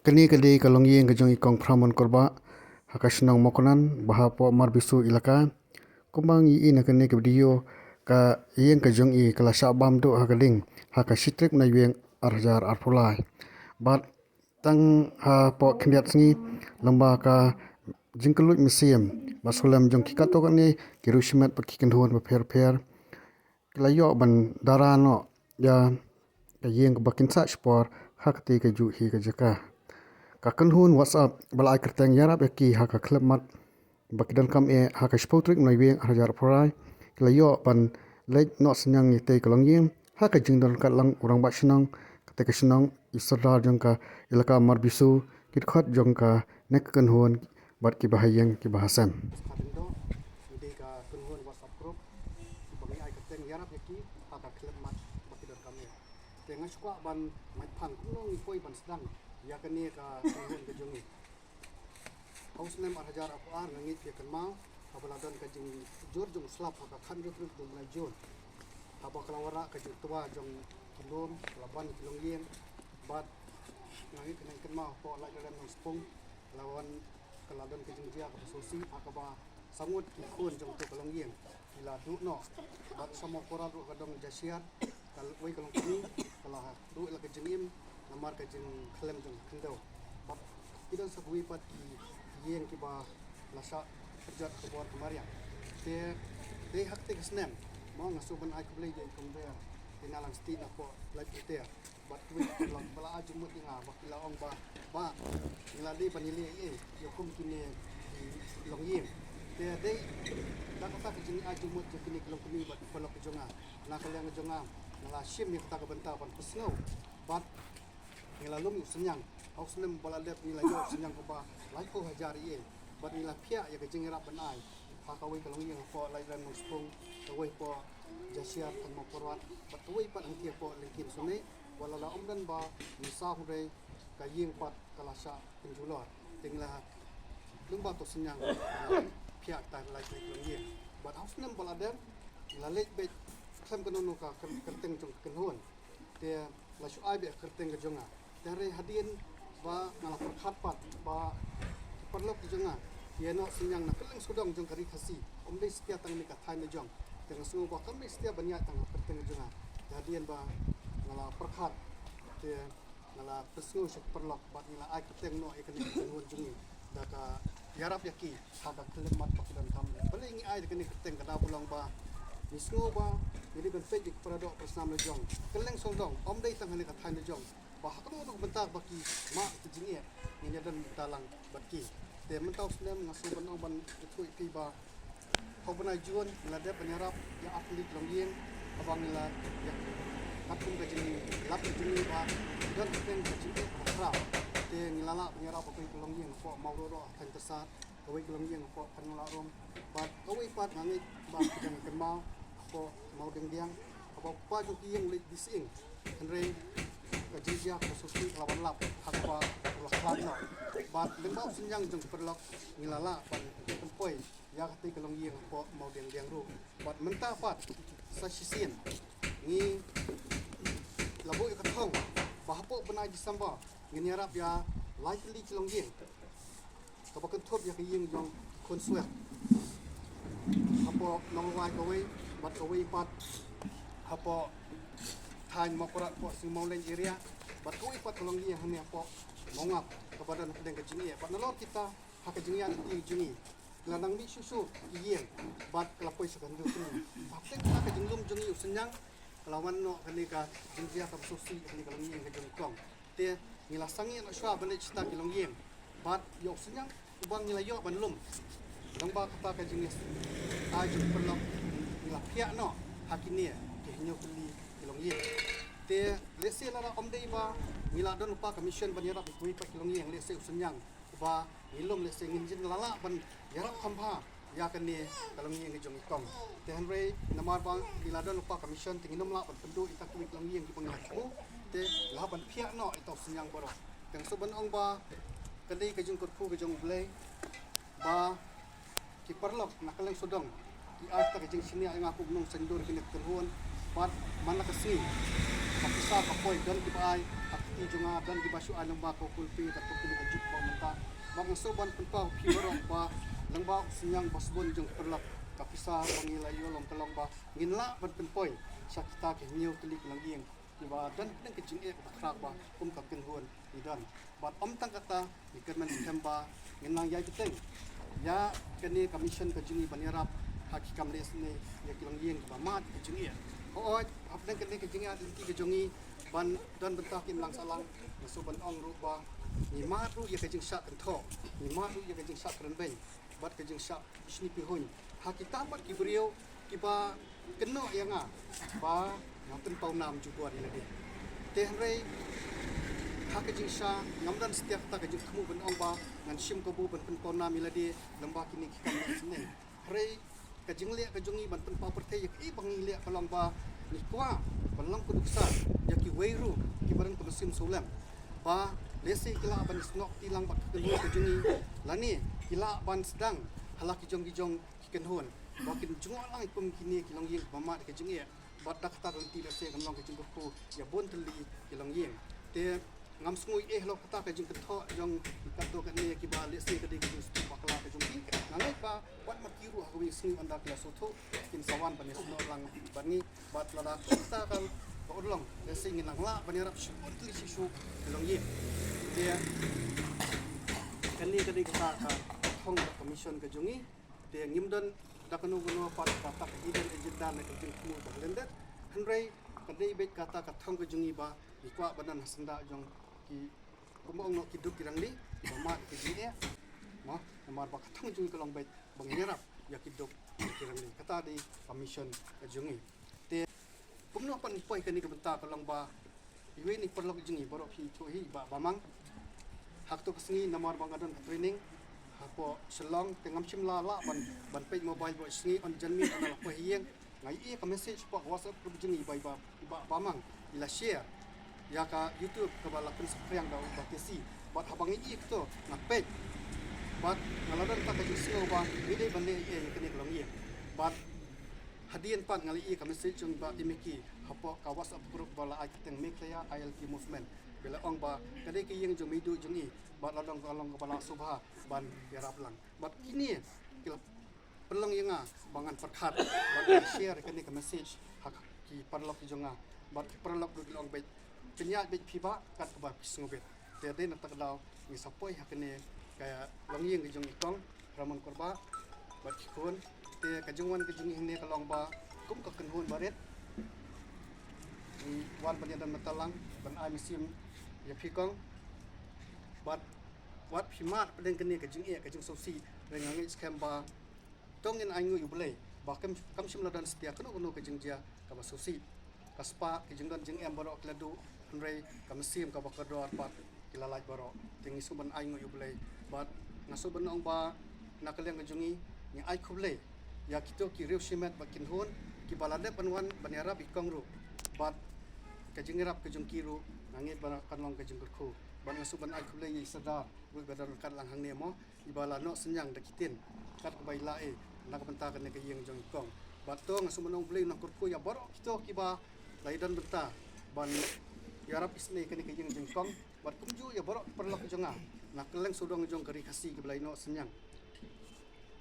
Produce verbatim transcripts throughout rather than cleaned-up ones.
Kane ka dei ka longïing ka jong i Kong Phramon Kurbah ha ka shnong Mawknan, ba hapoh Marbisu Elaka. Kumba ngi ïohi na kane ka video, ka ïing ka jong i ka la shah bam duh ha ka ding ha ka shi tarik Naiwieng ar hajar arphew lai. Bad tang hapoh khyndiat sngi, lyngba ka jingkylluid mynsiem bad sngewlem jong ki katto katne ki riewshimet bad ki kynhun bapher bapher, ki la ïoh ban dara noh ïa ka ïing kaba kin sah shipor ha katei kajuh hi ka jaka. Ka kynhun WhatsApp ba la ai kyrteng Ïarap ïa ki ha ka khyllipmat ba ki donkam eh ha ka shiphew tarik Naiwieng ar hajar arphew lai, ki la ïoh ban leit noh synñiang ïa katei ka longïing ha ka jingdon ryngkat lang u rangbah shnong katei ka shnong, i Sordar jong ka Elaka Marbisu, ki dkhot jong kane ka kynhun bad kiba ha ïing kiba ha sem. Ka dei ka kynhun WhatsApp group ba ngi ai kyrteng Ïarap ïa ki ha ka khyllipmat ba ki donkam eh. Te nga shu kwah ban mait phan kumno ngi poi ban sdang ïa kane ka kynhun ka jong ngi. Ha u snem ar hajar arphew ar, nga ngeit phi ïa kynmaw, haba la don ka jingjur jong u slap ha ka khathynriew tarik jong u bnai June, haba ka la wanrah ka jingtwa jong ki lum, ka la ban ki longïing. Bad nga ngeit phin ïa kynmaw, hapoh Laitrem Nongspung, ka la wan, ka la don ka jingjia kaba sngewsih ha kaba sa ngut ki khun jong kato ka longïing ki la duh noh. Bad sha Mawkyrwat ruh ka dong Jashiar, kawei ka longkmie ka la duh la ka jingim namar ka jingkhlem jong ka khyndew. Bad ki don sa kawei pat ki ïing kiba la shah kyrjot ka bor ka mariang. Te dei ha katei ka snem mo nga shu ban ai khublei ïa i Kong Ber, i Nalangstieh napoh Laitumkhrah. Bad kiwei ki paralok ba la ai jingmut ïa nga, ba ki la ong ba, ba ngi la dei ban ïaleh ïa, ïa kum kine ki longïing. Te dei da kata ka jingai jingmut jong kine ki longkmie bad ki paralok ki jong nga, na ka liang ka jong nga, nga la shim ïa kata ka bynta ban pynsngew. Bad ngi la lum ïa u synñiang. Ha u snem ba la dep ngi la ïoh u synñiang kaba laiphew hajar ïa, bad ngi la phiah ïa ka jingïarap ban ai ha kawei ka longïing hapoh Laitrem Nongspung, kawei hapoh Jashiar Thaiñ Mawkyrwat, bad kawei pat hangtei hapoh Lyngkien Sohneih. Wat la la ym don ba mynsaw, hynrei ka ïing pat ka la shah kynjulor. Te ngi la, lyngba uto u synñiang, ngi la phiah ïa kita lai ki longïing. Bad ha u snem ba la dep, ngi la leit beit khlem kano kano ka kyr-, kyrteng jong ka kynhun. Te la shu ai beit ka kyrteng ka jong nga. Te hynrei hadien ba nga la pyrkhat pat ba ki paralok ki jong nga ki ïeh noh synñiang na kylleng sawdong jong ka ri Khasi, ym dei satia tang kane ka thaiñ la jong. Te nga sngew ba kam dei satia ban ïaid tang ha ka kyrteng ka jong nga. Te hadien ba nga la pyrkhat, te nga la pynsngew sha ki paralok bad ngi la ai kyrteng noh ïa kane ka kynhun jong ngi da ka Ïarap ïa ki ha ka khyllipmat ba ki donkam. Balei ngi ai da kane ka kyrteng? Ka daw ka long ba ngi sngew ba ngi dei ban peit ïa ki paradoh parasnam la jong kylleng sawdong, ym dei tang ha kane ka thaiñ la jong, ba ha kano kano ka bynta ba ki mah ki jingeh, ngin ïadon bynta lang bad ki. Te mynta u snem nga sngew ban ong ban ïathuh ïa phi ba ha u bnai June ngi la dep ban ïarap ïa artylli ki longïing, haba ngi la ïa katkum ka jinglap ka jong ngi ba don ka kyrteng ka jingeh kaba khraw. Te ngi la lah ban ïarap ïa kawei ka longïing hapoh Mawrohroh ha thaiñ Tyrsad, kawei ka longïing hapoh Phanlahrum, bad kawei pat nga ngeit ba phi dang kynmaw hapoh Mawdiangdiang, haba u kpa jong ki ïing u leit die sying. Hynrei ka jingjia kaba sngewsih ka la wan lap ha kaba u la khlad noh. Bad lyngba u synñiang jong ki paralok ngi la lah ban pynpoi ïa katei ka longïing hapoh Mawdiangdiang ruh. Bad mynta pat sa shisien ngi la buh ïa ka thong ba hapoh bnai December ngin ïarap ïa lai tylli ki longïing, kaba kynthup ïa ka ïing jong ki khun Swiak hapoh Nongrwai kawei, bad kawei pat hapoh thaiñ Mawkyrwat hapoh Singmawlein area, bad kawei pat ka longïing hangne hapoh Mawngap kaba don hapdeng ka jingeh. Bad nalor kita ha ka jingïaid lynti jong ngi, la nang mih shuh shuh ki ïing bad ka la poi sha ka hynriew tylli. Hapdeng kita ka jinglum jong ngi u synñiang ka la wan noh kane ka jingjia kaba sngewsih ha kane ka longïing ka jong i Kong. Te ngi la sangeh noh shuwa ban leit shata ki longïing bad ïa u synñiang uba ngi la ïoh ban lum, lyngba kata ka jingleh ai jong ki paralok, ngi la phiah noh ha kine ki hynñiew tylli ki longïing. Te lehse lada ym dei ba ngi la don lypa ka mission ban ïarap ïa kiwei pat ki longïing, lehse u synñiang uba ngi lum, lehse ngin jin la lah ban ïarap kham bha ïa kane ka longïing ka jong i Kong. Te hynrei namar ba ngi la don lypa ka mission te ngin ym lah ban pynduh ïa kita kiwei ki longïing kiba ngi la thmu. Te la ban phiah noh ïa uta u synñiang baroh. Te nga sngewbha ban ong ba ka dei ka jingkyrkhu ka jong U Blei ba ki paralok na kylleng sawdong ki ai kata ka jingshaniah ïa nga kum u nongsaiñdur kine ki kynhun. Bad man la ka sngi ka pisa ka poi, don kiba ai ha ki Ki jong nga don kiba shu ai lyngba ka kulpi, ka kulpi ka juk ba mynta. Ba nga sngewbha ban pynpaw phi baroh ba lyngba u synñiang ba sbun jong ka paralok, ka pisa ba ngi la ïoh long ka long ba ngin lah ban pynpoi sha kita ki hynñiew tylli ki longïing kiba don pdeng ka jingeh kaba khraw ba kum ka kynhun ngi don. Bad ym tang kata, ngi kyrmen skhem ba ngin nang ïai bteng ïa kane ka mission ka jong ngi ban ïarap ha ki kam leh sniew ïa ki longïing kiba mad ka jingeh. Hooid, hapdeng kane ka jingïaid lynti ka jong ngi ban don bynta ki imlang sahlang, nga sngewbha ban ong ruh ba ngi mad ruh ïa ka jingshah kynthoh, ngi mad ruh ïa ka jingshah kren beiñ bad ka jingshah bishni pihuiñ ha kita pat ki briew kiba kynnoh ïa nga ba nga pynpaw nam jubor ïa lade. Te hynrei ha ka jingshah ngam don satia kata ka jingthmu ban ong ba ngan shim kabu ban pynpaw nam ïa lade lyngba kine ki kam leh sniew. Hynrei ka jingleh ka jong ngi ban pynpaw pyrthei ïa kaei ba ngi leh ka long ba ngi kwah ban long ka nuksa ïa kiwei ruh kiba don ka mynsiem sawlem, ba lehse ki lah ban ïasnoh kti lang bad ka kynhun ka jong ngi, lane ki lah ban sdang ha la ki jong ki jong ki kynhun ba kin jngoh lang kum kine ki longïing ba mad ka jingeh. Bad da kata ka lynti lehse kan long ka jingkyrkhu ïa bun tylli ki longïing. Te ngam sngew ïeh halor kata ka jingkynthoh jong katto katne kiba lehse ka dei ka jingsngewthuh bakla ka jong ki. Nga ngeit ba wat ma ki ruh ha kawei ka sngi ynda ki la sngewthuh kin sa wan ban ïasnoh lang bad ngi. Bad lada kata ka, ka urlong, lehse ngin nang lah ban ïarap shisha tylli shisha ki longïing. Te kane ka dei kata ka thong ka mission ka jong ngi. Te ngim don da kano kano pat kata ka hidden agenda ne ka jingthmu ba lyndet. Hynrei ka dei beit kata ka thong ka jong ngi ba ngi kwah ban don ha syndah jong ki, kumba ong noh, ki duk ki rangli kiba mad ka jingeh. Mo, namar ba ka thong jong ngi ka long beit ba ngin ïarap ïa ki duk ki rangli. Kata dei ka mission ka jong ngi. Te kumno pat ngi poi kane ka bynta ka long ba iwei na i paralok jong ngi baroh phi ithuh hi, i Bah Bamang. Ha kato ka sngi namar ba nga don ka training hapoh Shillong, te ngam shym la lah ban, ban peit mobile baroh shi sngi, yn janmiet ynda la poi ha ïing. Nga ïohi ka message hapoh ka WhatsApp group jong ngi ba i Bah, i Bah Bamang i la share ïa ka YouTube kaba la pynsaphriang da u Bah Tesi. Bad haba nga ïohi kato nga peit. Bad nga la don kata ka jingsngew ba ngi dei ban leh ei ei ïa kane ka longïing. Bad hadien pat nga la ïohi ka message jong i Bah Timiki hapoh ka WhatsApp group ba la ai kyrteng Meghalaya I L P Movement. Ba la ong ba ka dei ka ïing jong Meidu jong ngi. Bad la dang ka long kaba la sngewbha ban ïarap lang. Bad kine ki la pynlong ïa nga ba ngan pyrkhat, ba ngan share kane ka message ha ki paralok ki jong nga. Bad ki paralok ruh ki la ong beit, pynïaid beit phi Bah, kat kaba phi sngewbit. Te dei na kata ka daw ngi sa poi ha kane ka longïing ka jong i Kong Haramonkor Bah bad ki khun. Te ka jingwan ka jong ngi hangne ka long ba kum ka kynhun barit ngi wan ban ïadon bynta lang ban ai mynsiem ïa phi Kong. Bad wat phi mad pdeng kane ka jingeh ka jingsngewsih, hynrei nga ngeit skhem ba to ngin ainguh ïa U Blei ba kam, kam shym la don satia kano kano ka jingjia kaba sngewsih. Ka spah, ka jingdon jingem baroh ki la duh, hynrei ka mynsiem kaba kordor pat ki la lait baroh. Te ngi sngewbha ban ainguh ïa U Blei. Bad nga sngewbha ban ong ba na ka liang ka jong ngi, ngi ai khublei ïa kito ki riew shimet bad kynhun kiba la dep ban wan ban ïarap ïa i Kong ruh. Bad ka jingïarap ka jong ki ruh nga ngeit ba kan long ka jingkyrkhu. Bad nga sngewbha ban ai khublei ïa i Sardar ruh ba don ryngkat lang hangne mo, iba la noh synñiang da ki ktien kat kaba i la ai na ka bynta kane ka ïing jong i Kong. Bad to nga sngewbha ban ong U Blei un nang kyrkhu ïa baroh kito kiba la ïadon bynta ban ïarap isynei kane ka ïing jong i Kong. Bad kumjuh ïa baroh ki paralok jong nga na kylleng sawdong jong ka Ri Khasi kiba la ïa noh synñiang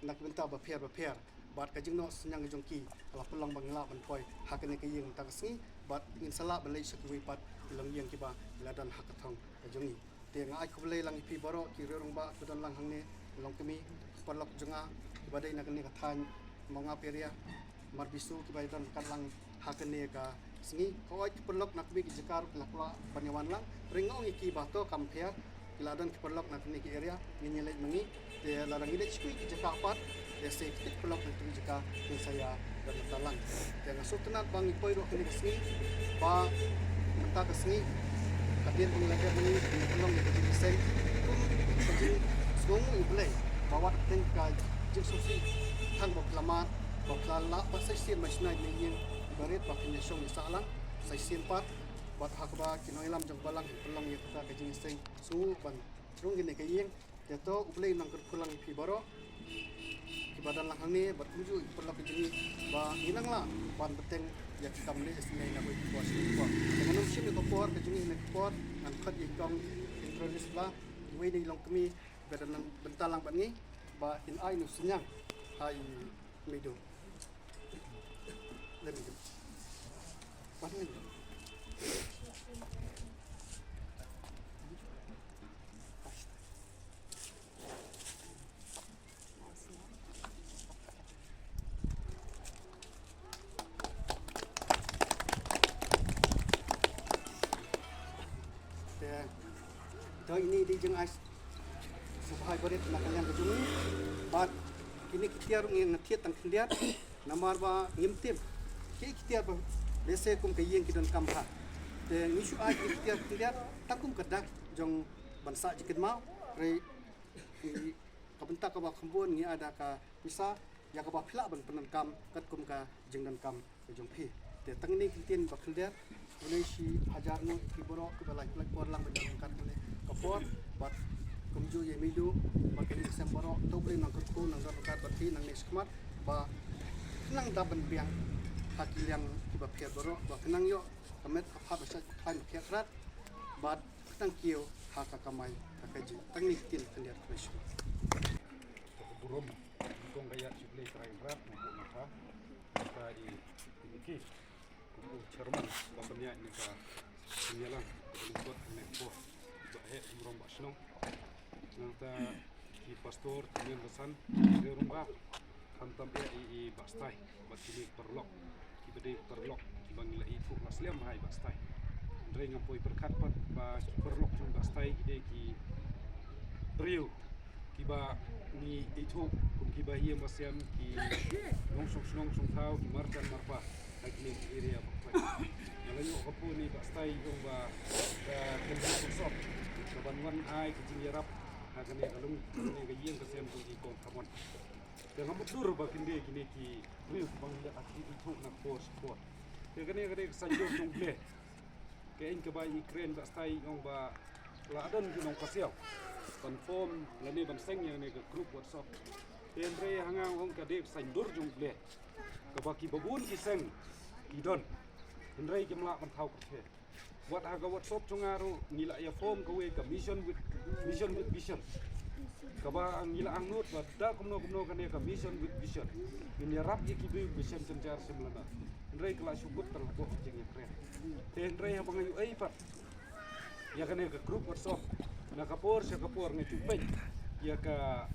na ki bynta bapher bapher. Bad ka jingnoh synñiang jong ki ka la pynlong ba ngi lah ban poi ha kane ka ïing mynta ka sngi. Bad ngin sa lah ban leit sha kiwei pat ki longïing kiba ki la don ha ka thong ka jong ngi. Te nga ai khublei lang ïa phi baroh ki riew rangbah kiba don lang hangne, longkmie, ki paralok jong nga kiba dei na kane ka thaiñ Mawngap area, Marbisu, kiba ïadon ryngkat lang ha kane ka sngi. Hooid, ki paralok na kmie ki jaka ruh ki la kwah ban ïawan lang. Hynrei nga ong ïa ki ba to kam pher, ki la don ki paralok na kane ka area, ngin ïaleit ma ngi. Te lada ngi leit sha kiwei ki jaka pat, te sa kito ki paralok na kito ki jaka kin sa ïadon ryngkat lang. Te nga sngewtynnat ba ngi poi ruh kane ka sngi, ba mynta ka sngi ka dien ba ngi la dep ma ngi, ngi pynlong ïa ka jingïaseng kum ka jingsngewnguh ïa U Blei ba wat teng ka jingsngewsih tang ba phi la mad, ba phi la lah ban sa shisien ban shna ïa kane ka ïing, ba rit ba phin ïashong ïasah lang sa shisien pat. Bad ha kaba ki nongïalam jong ka balang ki pynlong ïa kata ka jingïaseng sngewbha ban rung kane ka ïing. Te to U Blei un nang kyrkhu lang ïa phi baroh ki Ba dang lang hangne, bad kumjuh ïa ki paralok ka jong ngi, ba ngin nang lah ban bteng ïa ki kam leh S M A na wei ki por sha wei ki por. Te ngan ym shim ïa ka por ka jong ngi, na ka por ngan khot ïa i kong Intronis Bla, iwei na i longkmie ba dang nang bynta lang bad ngi, ba in ai ïa u synñiang ha i Meidu. Lem Meidu. Wan Meidu. Te, to ine i dei jong ngi, sngewbha barit na ka liang ka jong ngi. Bad kine ki tiar ruh ngin thied tang khyndiat, namar ba ngim tip ki tiar ba lehse kum ka ïing ki donkam bha. Te ngi shu ai ki tiar khyndiat tang kum ka dak jong ban sah jingkynmaw. Hynrei ka bynta kaba kham bun ngi ai da ka pisa ïa kaba phi lah ban pyndonkam katkum ka jingdonkam ka jong phi. Te tang ine ki ktien ba khyndiat, khublei shi hajar nguh ïa phi baroh kiba la pynlait por lang ban ïaid ryngkat ha kane ka por, bad kumjuh ïa i Meidu bad kane ka sem baroh. To U Blei un nang kyrkhu, nang don ryngkat bad phi nangne shakhmat, ba nang da ban biang ha ki liang kiba pher baroh, ba kan nang ïoh ka met ka phad ba shait ba khlaiñ ba khiah khrat, bad kan nang kiew ha ka kamai ka kajih. Tang ine ki ktien khyndiat, khublei shibun. Ka burom kong ka ïa shu Blei Trai Mrad, na ka, na ka i, i Miki, kum u chairman ba pynïaid na ka pynïalang ka lyngkot na ka por, ba heh burom ba shnong. Nangta ki pastor, ki men basan, ki rong ba, khamtam ïa i, i Bah Stai bad kine ki paralok kiba dei paralok kiba ngi la ithuh la slem ha i Bah Stai. Hynrei ngam poi pyrkhat pat ba ki paralok jong Bah Stai ki dei ki briew kiba ngi ithuh kum kiba ïeng ba sem, ki nongshong shnong shong thaw, ki marjan marpa ha kine ki area ba poi. Nga la ïoh ka phone na i Bah Stai ïong ba ka kynhun sop ka ban wan ai ka jingïarap ha kane ka lum, kane ka ïing ka sem jong i Kong Khamon. Te nga mutdur ba kine, kine ki briew kiba ngi la ithuh na ka por sha ka por. Te kane ka dei ka saiñdur jong U Blei. Ka ïing kaba i kren Bah Stai ïong ba la don ki nongpasiaw ban form lane ban seng ïa kane ka group WhatsApp. Te hynrei ha nga nga ong ka dei ka saiñdur jong U Blei kaba kiba bun ki seng ki don, hynrei kim lah ban thaw kyrteng. Wat ha ka WhatsApp jong nga ruh ngi la ïa form kawei ka mission with, mission with vision. Kaba ngi la angnud ba da kumno kumno kane ka mission with vision ngin ïarap ïa ki briew ba shem jynjar shem lana. Hynrei ka la shu kut tang hapoh ka jingïakren. Te hynrei haba nga ïohi pat ïa kane ka group WhatsApp, na ka por sha ka por nga ju peit ïa ka,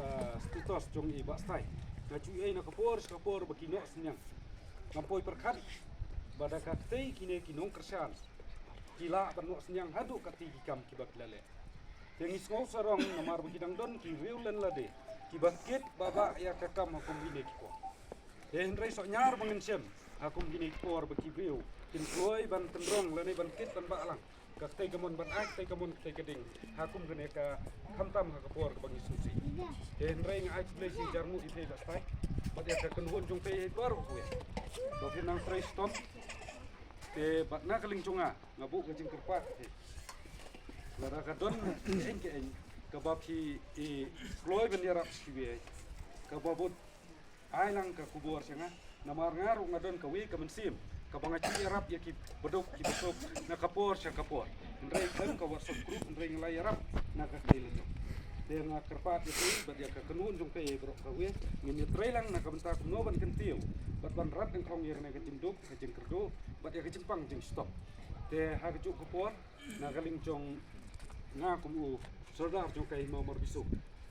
ah, status jong i Bah Stai. Nga ju ïohi na ka por sha ka por ba ki noh synñiang. Ngam poi pyrkhat ba da katei kine ki nongkyrshan ki lah ban noh synñiang haduh katei ki kam kiba ki la leh. Te ngi sngew sarong namar ba ki dang don ki riew lynlade kiba kit ba bah ïa ka kam ha kum kine ki por. Te hynrei shu ñiar ba ngin shem ha kum kine ki por ba ki briew kin kloi ban tynrong lane ban kit ban bah lang. Katei ka mon ban ai, katei ka mon, katei ka ding. Ha kum kane ka khamtam ha ka por kaba ngi sngewsih. Te hynrei nga ai khublei shi hajar nguh ïa phi Bah Stai bad ïa ka kynhun jong phi baroh kawei. Ba phi nang trei shitom. Te bad na ka liang jong nga nga buh ka jingkyrpad te lada ka don kein kein kaba phi i kloi ban ïarap sha kiwei, kaba bud ai lang ka khubor sha nga. Namar nga ruh nga don kawei ka mynsiem kaba nga shu ïarap ïa ki baduk ki basuk na ka por sha ka por. Hynrei khlem ka WhatsApp group hynrei nga la ïarap na ka kti la jong. Te nga kyrpad ïa phi bad ïa ka kynhun jong phi baroh kawei, ngin ïa trei lang na ka bynta kumno ban kyntiew bad ban rat nyngkong ïa kane ka jingduk ka jingkyrduh bad ïa ka jingpang jingshitom. Te ha kajuh ka por na ka liang jong nga kum u Sordar jong ka Hima Mawmarbisu,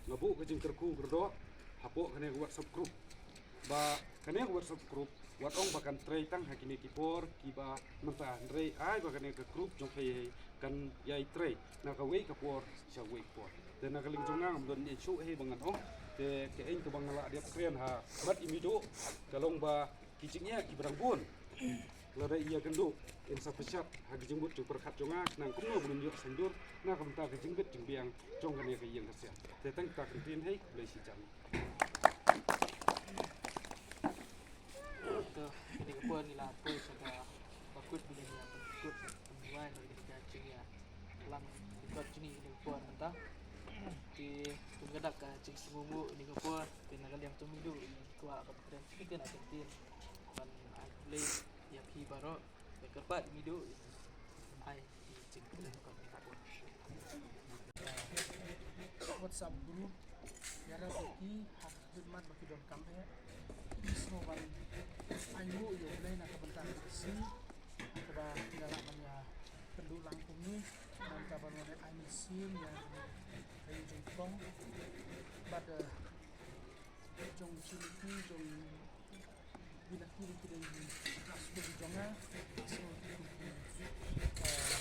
nga buh ka jingkyrkhu kyrdoh hapoh kane ka WhatsApp group. Ba kane ka WhatsApp group wat ong ba kan trei tang ha kine ki por kiba mynta, hynrei ai ba kane ka group jong phi kan ïai trei na kawei ka por sha kawei ka por. Te na ka liang jong nga ngam don ei shuh ei ba ngan ong. Te kein kaba nga la dep kren ha mat i Midu ka long ba ki jingeh kiba dang bun lada ïa kynduh in sa pyrshah ha ki jingmut jingpyrkhat jong nga khnang kumno ba ngin ïoh saiñdur na ka bynta ka jingbit jingbiang jong kane ka ïing ka sem. Te tang kata ka ktien, hei khublei shihajar. To kane ka por ngi la poi sha ka bakut ba ngi la pynkut sa pynwai na kane ka jingïalang lyngkot jong ngi kane ka por mynta. Ki Kum ka dak ka jingsngewnguh ïa kane ka por, te na ka liang jong me Midu, ngi kwah ka bynta ka ktien, ka ktien ban ai khublei ïa phi baroh. Ïa kyrpad me Midu, ai ki jingkren ka bynta ka por. WhatsApp group, ïarap ïa ki ha ka khmih mat ba ki donkam eh. Ki sngewbha ban ainguh ïa U Blei na ka bynta ka sngi kaba ki la lah ban ïa kynduh lang kumne, na ka bynta ban wan ai mynsiem ïa ka ïing jong phrong bad, eh, jong jingïakhun jong ki la ki ki dei ki la skul jong nga. So, eh,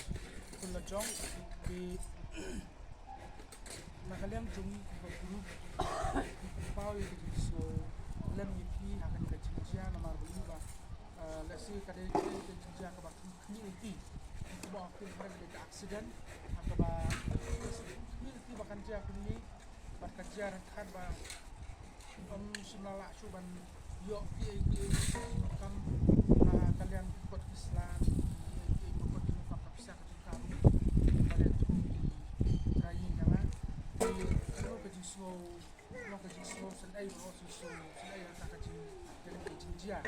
kun la jong ki na ka liang jong ka group, ki pynpaw ïa ka jingsngew lem ïa phi ha kane ka jingjia namar ba ïa ba, eh, lehse ka dei ka jingjia kaba khmih lynti, kaba khmih lynti, ka accident, ha kaba khmih lynti ba kan jia kumne. Bad ka jia ryngkat ba ym shym la lah shuh ban ïoh kiei kiei kam, ah, ka liang ki kot ki sla, kiei kiei ki kot ki kam, ka pisa ka jingkam. Bad ïa tu ki trai ïing jong nga. Te ka jingsngew, ka jingsngew sngewsih, ka jingsngew sngewsih ïa ka jing, ïa ka jingjia.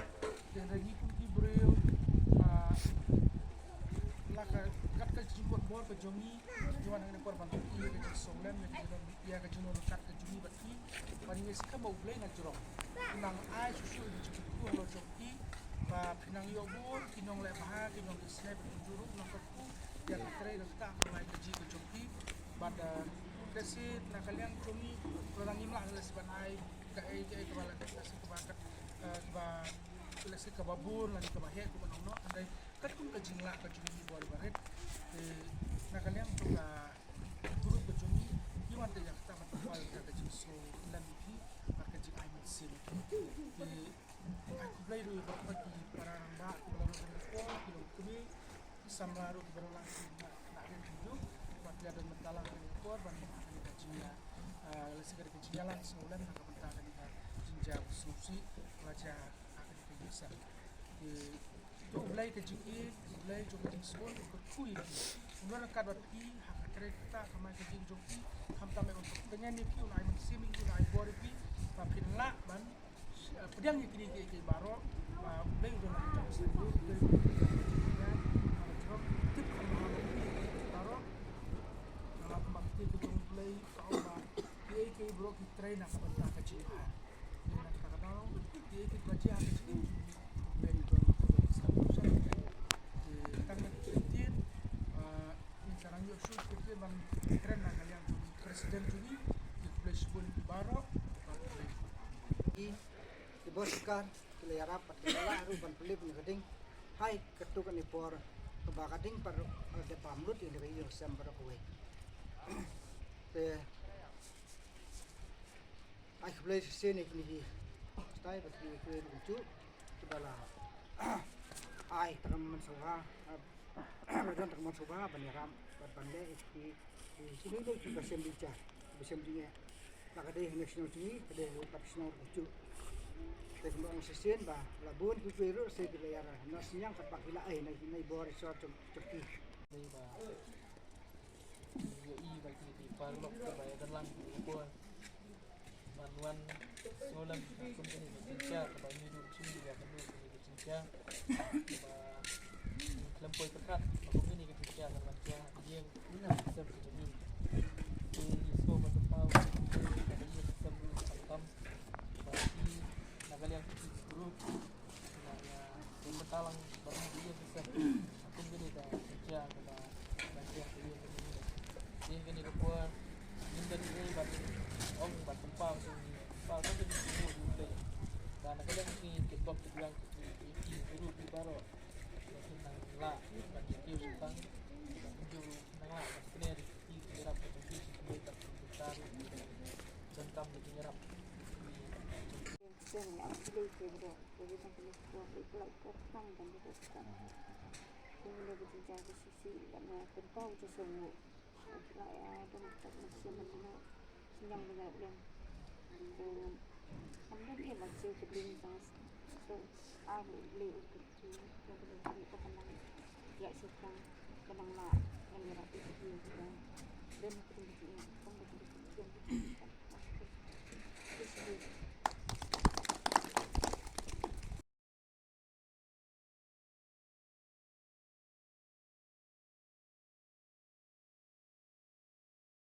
Te hynrei ngi kum ki briew, ah, la ka, kat ka jingkot bor ka jong ngi, ngi wan hangne por ban ïa ka jingsngew lem, ïa ka jingdon, ïa ka jingdon ryngkat ka jong ngi bad phi, ban ïa skhem ba U Blei na jrong. U nang ai shuh shuh ïa ka jingkyrkhu halor jong phi, ba phi nang ïoh bun ki nongleh bha, ki nongïaseng bad kumjuh ruh u nang kyrkhu ïa ka trei ka ktah ka kamai kajih ka jong phi. Bad, eh, lehse na ka liang jong ngi, lada ngim lah lehse ban ai kaei kaei kaba lehse kaba kat, eh, kaba lehse kaba bun lane kaba heh kumno kumno, hynrei katkum ka jinglah ka jong ngi bor barit. Te na ka liang jong ka group ka jong ngi, ngi wan te ïa kata ban pynpaw ïa ka jingsngew lem ïa phi bad ka jingai mynsiem. Te ai khublei ruh ïa baroh ki para rangbah kiba la wan ha kane ka por, ki longkmie, ki samla ruh kiba la wan na, na ri jong ngi, ba ki la don bynta lang ha kane ka por ban ïa kane ka jingïa, ah, lehse ka dei ka jingïalang sngewlem na ka bynta kane ka jingjia ba sngewsih ba la jia ha kane ka ïing seng. Te to U Blei ka jingïeit, U Blei jong ka jingsngew, u kyrkhu ïa phi. Un long ryngkat bad phi ha ka trei ka ktah ka kamai kajih jong phi. Khamtam eh ban pynïaid ïa phi, un ai mynsiem ïa phi, un ai bor ïa phi, ba phin lah ban, eh, pdiang ïa kine kiei kiei baroh ba U Blei u don ha ka jingïaseng, U Blei u don ha ka jingïaseng, tip kumba ha U Blei baroh. Namar kumba ka ktien ka jong U Blei ka ong ba kiei kiei baroh ki trei na ka bynta ka jingïaseng. Ïa na kata ka daw, ïa ki ba jia ha ka jingim jong ngi, U Blei u don ha ka jingïaseng. Te tang na ki ktien, ah, ngi sa nang ïoh shuh ki ktien ban kren na ka liang jong u President jong ngi, ïa U Blei shibun ïa phi baroh. Ki, ki bor sorkar ki la ïarap bad ki la lah ruh ban pynlip ïa ka ding. Hai katto katne por kaba ka ding pat ruh la dep bamrud ïa ka ïing sem baroh kawei. Te ai khublei shisien ïa kine ki stai bad kine ki briew kumjuh kiba la ai tang man shuwa, ah, ba don tang man shuwa ban ïarap bad ban leh ïa ki, ki, kine ki ba shem jingshai, ba shem jingeh. La ka dei ha national jong ngi, ka dei ha national kumjuh. Te kumba ong shisien ba la bun ki briew ruh se ki la ïarap na sniang katba ki la ai na ki, na i bor i sor jong, jong ki. Dei ba ïohi ba ki, ki paralok kiba ïadon lang ki bor ban wan sngewlem ha kum kane ka jingjia kaba ngi ruh shu ïa kane ka jingjia kaba khlem poi pyrkhat ba kum kane ka jingjia kan wan jia ha ka ïing sem ka jong ngi. Te ngi sngewbha ban pynpaw ba ka ïing sem ruh ka kam ba ki na ka liang ki group na ïa ki mynta lang ba ngi ïa ki sem. Kum kane ka jingjia kaba Ban ïa ka ïing ka jong ngi. Ïa kane ka por ngim don ei ei ban ong ban pynpaw sha ngi. Pynpaw tang ka jingkyrkhu U Blei. Ba na ka liang ki kitbok ki biang ki, ki, ki ruh ki baroh. Ba kin nang lah ban ïa kiew sha tang. Ba kin nang lah ban pynner ki, ki ïarap ka jong ki, ki ïarap ka jong ki, ka ruh ki donkam ka jingïarap.